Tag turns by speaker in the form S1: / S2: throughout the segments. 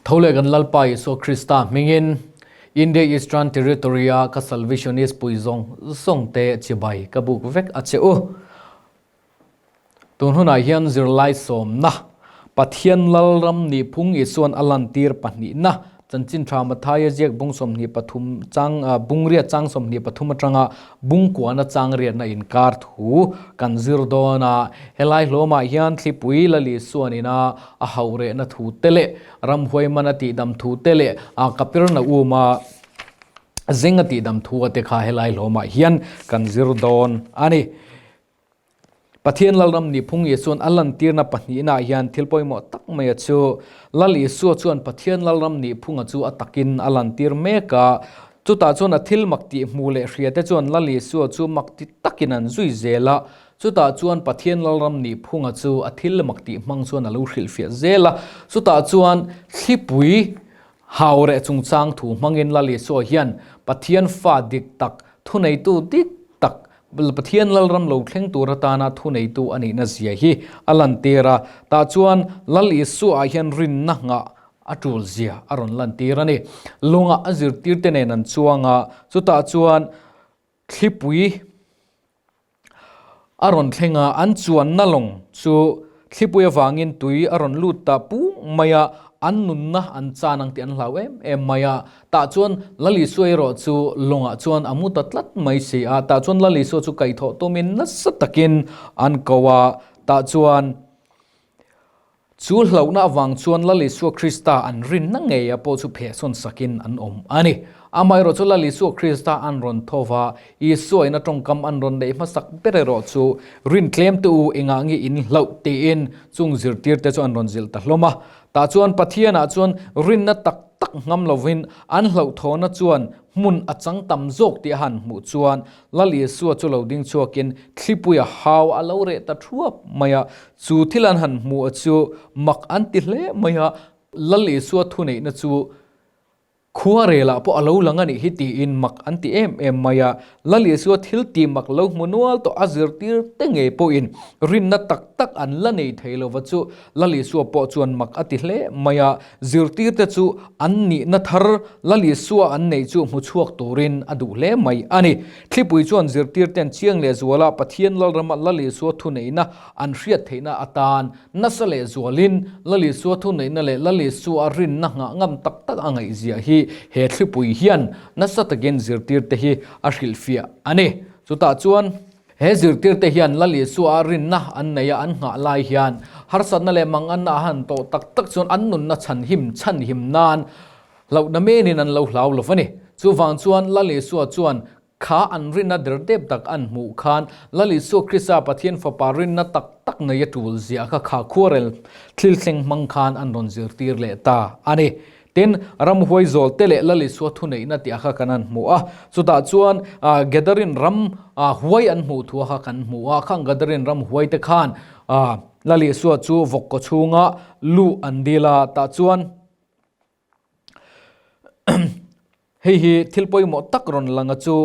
S1: Tho leh kan Lalpa Isua Krista hmingin India Eastern Territory-a ka Salvationist pui zawng zawng te chibai ka buk vek a che u. Tun hunah hian zirlai sawmna, Pathian Lalram nihphung Isuan a lantir pahnihna, Chanchin Tha Mathaia ziak bung 23 chang bungria chang 23 atanga bungkuana chang riatna inkar thu kan zir dawn a. Helai hlawmah hian thlipui Lali Suanina a hauh rehna thu te leh ramhuai man a tihdam thu te leh a Kapernaum-a zeng a tihdam thu a te kha helai hlawmah hian kan zir dawn a ni. Pathian Lalram nihphung Isua'n a lantirna pahnihnaah hian thil pawimawh tak mai a chu. Lal Isua chuan Pathian Lalram nihphunga chu a takin a lantir mek a. Chutah chuan a thil mak tih hmu leh hria te chuan Lal Isua chu mak ti takin an zui zel a. Chutah chuan Pathian Lalram nihphunga chu a thil mak tih hmang chuan a lo hrilhfiah zel a. Chutah chuan thlipui haureh chungchang thu hmangin Lal Isua hian Pathian fa dik tak, thuneitu dik tak, Pathian Lalram lo thleng tur atana thuneitu a nihna zia hi a lantir a, tah chuan Lal Isua ah hian rinna nghah a tul zia a rawn lantir a ni. Lungah a zirtirte nen an chuang a, chutah chuan thlipui a rawn thleng a, an chuanna lawng chu Thlipui avangin tui a rawn lut ta pung mai a, an nunna an chan ang tih an hlau em em mai a. Tah chuan Lal Isua erawh chu lawngah chuan a mu ta tlat mai si a, tah chuan Lal Isua chu kaihthawh tumin nasa takin an ko a, tah chuan chu hlauhna avang chuan Lal Isua Krista an rinna ngeia pawh chu phehsawn sakin an awm a ni. Amaherawh chu Lal Isua Krista an rawn tho va, Isua in a tawngkam an rawn neih hmasak ber erawh chu rin tlem te u engah nge in hlauh tiin chung zirtirte chu an rawn zilh ta hlawm a. Tah chuan Pathianah chuan rinna tak tak ngam lovin an hlauhthawhna chuan hmun a chang tam zawk tih a han hmuh chuan Lal Isua chu lo ding chhuakin thlipui a hau a lo reh ta thuap mai a. Chu thil an han hmuh chu mak an ti hle mai a, Lal Isua thuneihna chu Khua relah pawh a lo lang a nih hi tiin mak an ti em em mai a. Lal Isua thil tih mak lo hmu nual tawh a zirtir te ngei pawhin rinna tak tak an la nei thei lova chu Lal Isua pawh chuan mak a ti hle mai a. Zirtirte chu an nihna thar Lal Isua an neih chu hmu chhuak turin a duh hle mai a ni. Thlipui chuan zirtirten chiang leh zuala Pathian Lalrama Lal Isua thuneihna an hriat theihna atan Nasa leh zualin Lal Isua thuneihna leh Lal Isua rinna nghah ngam tak tak a ngaihzia hi he thlipui hian nasa takin zirtirte hi a hrilhfiah a ni. Chutah chuan he zirtirte hian Lal Isua a rinna an neih a an nghah lai hian harsatna leh manganna a han tawh tak tak chuan an nunna chhanhim chhanhim nan hlauhna menin an lo hlau lo va ni. Chuvang chuan Lal Isua chuan Kha an rinna derdep tak an hmuh khan Lal Isua Krista Pathian Fapa rinna tak tak nei a tul ziah kha kha khuarel thil thleng hmang khan an rawn zirtir leh ta a ni. Tin, ramhuai zawl te leh Lal Isua thuneihna tih a kha kan han hmu a. Chutah chuan Gadarin ram huai an hmuh thu a kha kan hmu a. Khang Gadarin ram huai te khan Lal Isua chu vawk kaw chhunga luh an dil a, tah chuan, Hei hi thil pawimawh tak rawn lang a chu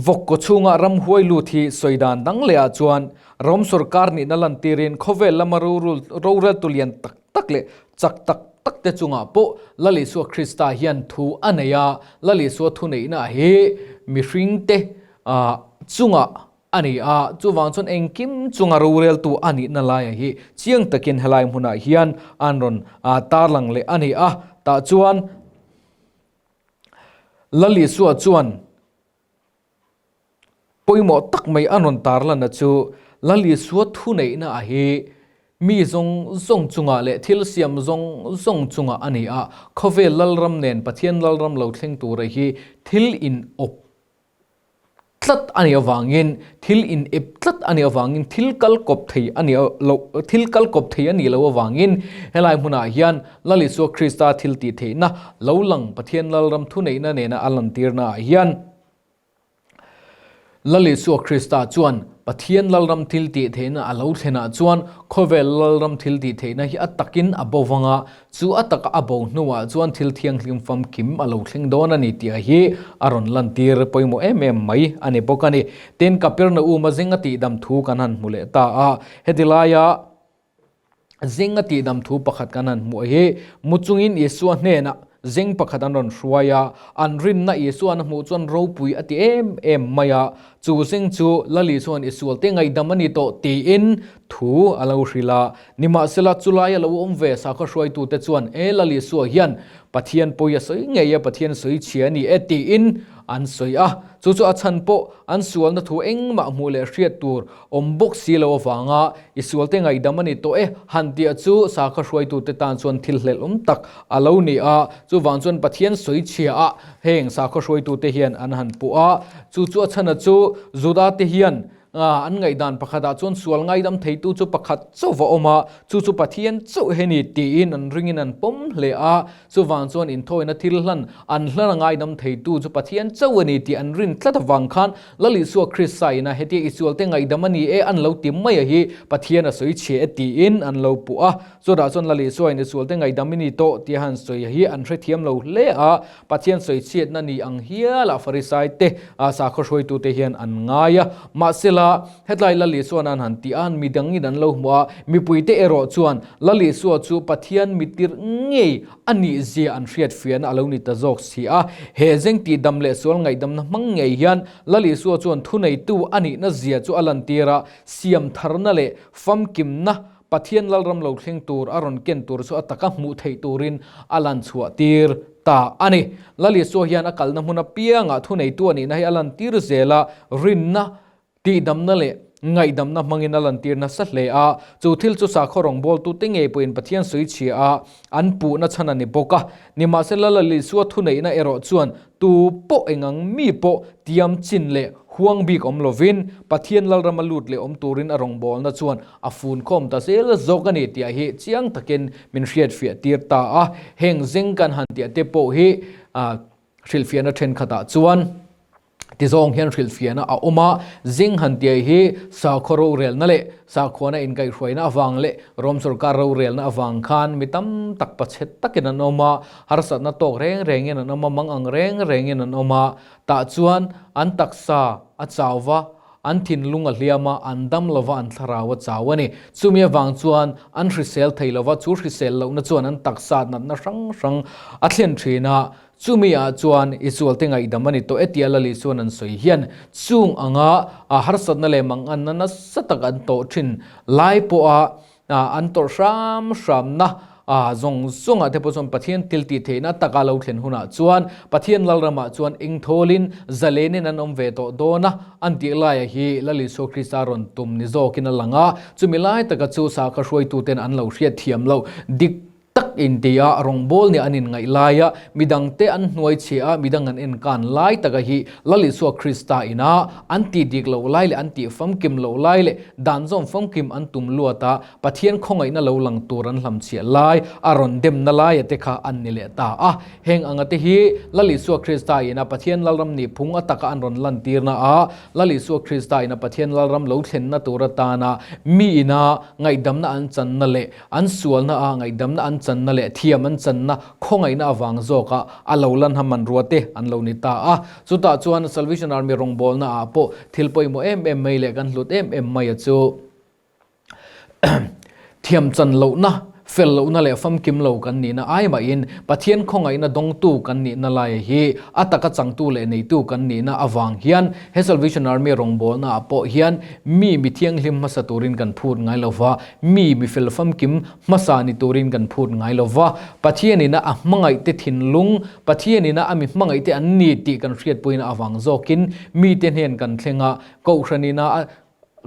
S1: vawk kaw chhunga ramhuai lut hi sawi dan dang leh ah chuan Rom sorkar nihna lantirin khawvel lama roreltu lian tak tak leh chak tak tak te chungah pawh Lal Isua Krista hian thu a nei a, Lal Isua thuneihna hi mihringte chungah a ni a, chuvang chuan engkim chunga roreltu a nihna laia hi chiang takin helai hmunah hian an rawn tarlang leh a ni a, tah chuan Lal Isua chuan pawimawh tak mai an rawn tarlanna chu Lal Isua thuneihna a hi mi zawng zawng chungah leh thil siam zawng zawng chungah a ni a, khawvel Lalram nen Pathian Lalram lo thleng tura hi thil in awp tlat a nih avangin thil in ep tlat a nih avangin thil kal kawp thei a nih loh thil kal kawp thei a nih loh avangin helai hmunah hian Lal Isua Krista thil tih theihna lo lang Pathian Lalram thuneihna nena a lantirna ah hian Lal Isua Krista chuan Pathian Lalram thil tih theihna a lo thlenah chuan khawvel Lalram thil tih theihna hi a takin a bo vang a, Chu a taka a bo hnuah chuan thil thianghlim famkim a lo thleng dawn a ni tih hi a rawn lantir pawimawh em em mai a ni bawk a ni. Tin, Kapernaum a zing a tihdam thu kan han hmu leh ta a, heti laia Zing a tihdam thu pakhat kan han hmuh hi, mu chungin Isua hnenah zing pakhat an rawn hruai a, an rinna Isua'n a hmuh chuan ropui a ti em em mai a, chu zing chu Lal Isua'n i sualte ngaihdam a ni tawh tiin thu a lo hrilh a. Nimahsela, chulai a lo awm ve sakhaw hruaitute chuan, E Lal Isua hian Pathian pawi a sawi ngei a, Pathian sawi chhia a ni e tiin an sawi a. Chu chu a chhan pawh an sualna thu engmah hmuh leh hriat tur awm bawk si lo avanga i sualte ngaihdam a ni tawh e han tih chu sakhaw hruaitute tan chuan thil hlelhawm tak a lo ni a. Chuvang chuan Pathian sawi chhia ah heng sakhaw hruaitute hian an han puh a. Chu chu a chhana chu Juda te hian an ngaihdan pakhatah chuan sual ngaidam theitu chu pakhat chauh va awm a, chu chu Pathian chauh hi ni tiin an ringin an pawm hle a. Chuvang chuan inthawina thil hlan an hlan a ngaidam theitu chu Pathian chauh a ni tih an rin tlat avang khan Lal Isua Krista ina hetia i sualte ngaihdam a ni e an lo ti mai a hi Pathian a sawi chhe e tiin an lo puh a. Chutah chuan Lal Isua in i sualte ngaihdam i ni tawh tia han sawi hi an hrethiam lo hle a, Pathian sawi chhiatna ni ang hialah Farisai te sakhaw hruaitute hian an ngai a. Mahsela, hetlai Lal Isua'n an han tih a, midangin an lo hmu a, mipuite erawh chuan Lal Isua chu Pathian mitir ngei a nih zia an hriat fiahna a lo ni ta zawk si a. He zeng tihdam leh sual ngaihdamna hmang ngei hian Lal Isua chuan thuneitu a nihna zia chu a lantir a, siam tharna leh famkimna Pathian Lalram lo thleng tur a rawn ken tur chu a taka hmuh theih turin a lan chhuah tir ta a ni. Lal Isua hian a kalna hmun apiangah thuneitu a nihna hi a lantir zel a, rinna, tihdamna leh ngaihdamna hmangin a lantir nasa hle a. Chu thil chu sakhaw rawngbawltute ngei pawhin Pathian sawi chhia a, an puhna chhan a ni bawk a. Nimahsela Lal Isua thuneihna erawh chuan Tu pawh engang mi pawh tiam chin leh huang bik awm lovin Pathian Lalrama lut leh awm turin a rawngbawlna chuan a fun khawm ta zel zawk a ni tih hi chiang takin min hriatfiah tir ta a. Heng zeng kan han tih te pawh hi hrilhfiahna thenkhatah chuan tizawng hian hrilhfiahna a awm a. Zeng han tih hi sakhaw rorelna leh Sakhuana inkaihhruaina avang leh Rom sorkar rorelna avang khan mi tam tak pachhe takin an awm a, harsatna tawk reng rengin an awm a, mangang reng rengin an awm a. Tah chuan an taksa a chau va, an thinlung a hliam a, an dam lo va, an thlarau a chau a ni. Chumi avang chuan an hrisel thei lo va, chu hrisel lohna chuan an taksa natna hrang hrang a thlen thin a. Chumi ah chuan i sualte ngaihdam a ni tawh e tia Lali chuan an sawi hian chung anga harsatna leh manganna nasa tak an tawh thin lai pawha an tawrh hram hramna zawng zawngah te pawh chuan Pathian thil tih theihna taka lo thlen hunah chuan Pathian Lalramah chuan engthawlin zalenin an awm ve tawh dawn a an tih laia hi Lal Isua Krista rawn tum ni zawkin a lang a, chumi lai taka chu sakhaw hruaituten an lo hriatthiam loh dik tak inti a, rawngbâwl nih an inngaih lai a, midangte an hnuai chhia a, midang an enkan lai taka hi Lal Isua Krista ina an tih dik loh lai leh an tih famkim loh lai leh dan zawm famkim an tum luat a, Pathian khawngaihna lo lang tur an hlamchhiah lai, a rawn demna laia te kha an ni leh ta a. Heng anga te hi Lal Isua Krista ina Pathian Lalram nih phung a taka an rawn lantirna a, Lal Isua Krista ina Pathian Lalram lo thlenna tur atana mi ina ngaihdamna an channa leh An sualna a ngaihdamna an channa leh thiam an channa khawngaihna avang zawka a lo lan hmanrua te an lo ni ta a. Chutah chuan Salvation Army rawngbawlna ah pawh thil pawimawh em em mai leh kan hlut em em mai a chu thiam chan lohna, fel lohna leh famkim lo kan nihna ai mahin Pathian khawngaihna dawngtu kan nihna laia hi a taka changtu leh neitu kan nihna avang hian he Salvation Army rawngbawlna ah pawh hian mi mi thianghlim hmasa turin kan phut ngai lova, Mi mi fel famkim hmasa ni turin kan phut ngai lo va, Pathianina a hmangaihte thinlung, Pathianina a mi hmangaihte an ni tih kan hriatpuina avang zawkin mite hnen kan thleng a, Kohhranina a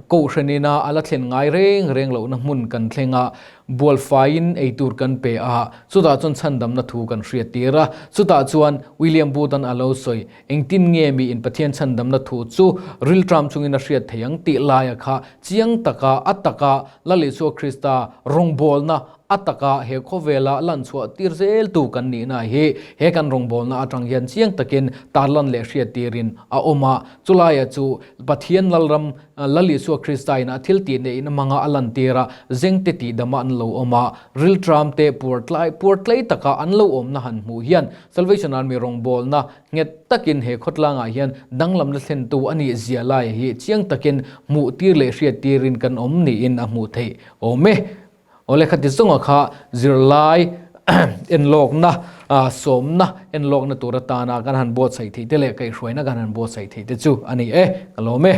S1: Kohhranina a la thlen ngai reng reng lohna hmun kan thleng a, bualfaiin eitur kan pe a, chutah chuan chhandamna thu kan hriattir a, chutah chuan William Booth-a'n a lo sawi. Engtin nge miin Pathian chhandamna thu chu rilṭam chungin a hriat thei ang tih laia kha chiang taka a taka Lal Isua Krista rawngbawlna a taka he khawvela lan chhuah tir zeltu kan nihna hi he kan rawngbawlna atang hian chiang takin tarlan leh hriat tirin a awm a. Chulaia chu Pathian Lalram Lal Isua Krista in a thil tih neih in hmanga a lantir a, zengte tihdama an lo awm a, rilṭamte puartlai puartlei taka an lo awmna han hmuh hian Salvation Army rawngbawlna Nghet takin he khawtlangah hian danglamna thlentu a nih zia lai hi chiang takin hmuh tir leh hriat tirin kan awm niin a hmuh theih awm e. Aw le khati zawnga kha zirlai enlawkna, sawmna enlawkna tur atana kan han buatsaih theih te leh kaihhruaina kan han buatsaih theih te chu a ni e. Ka lawm e.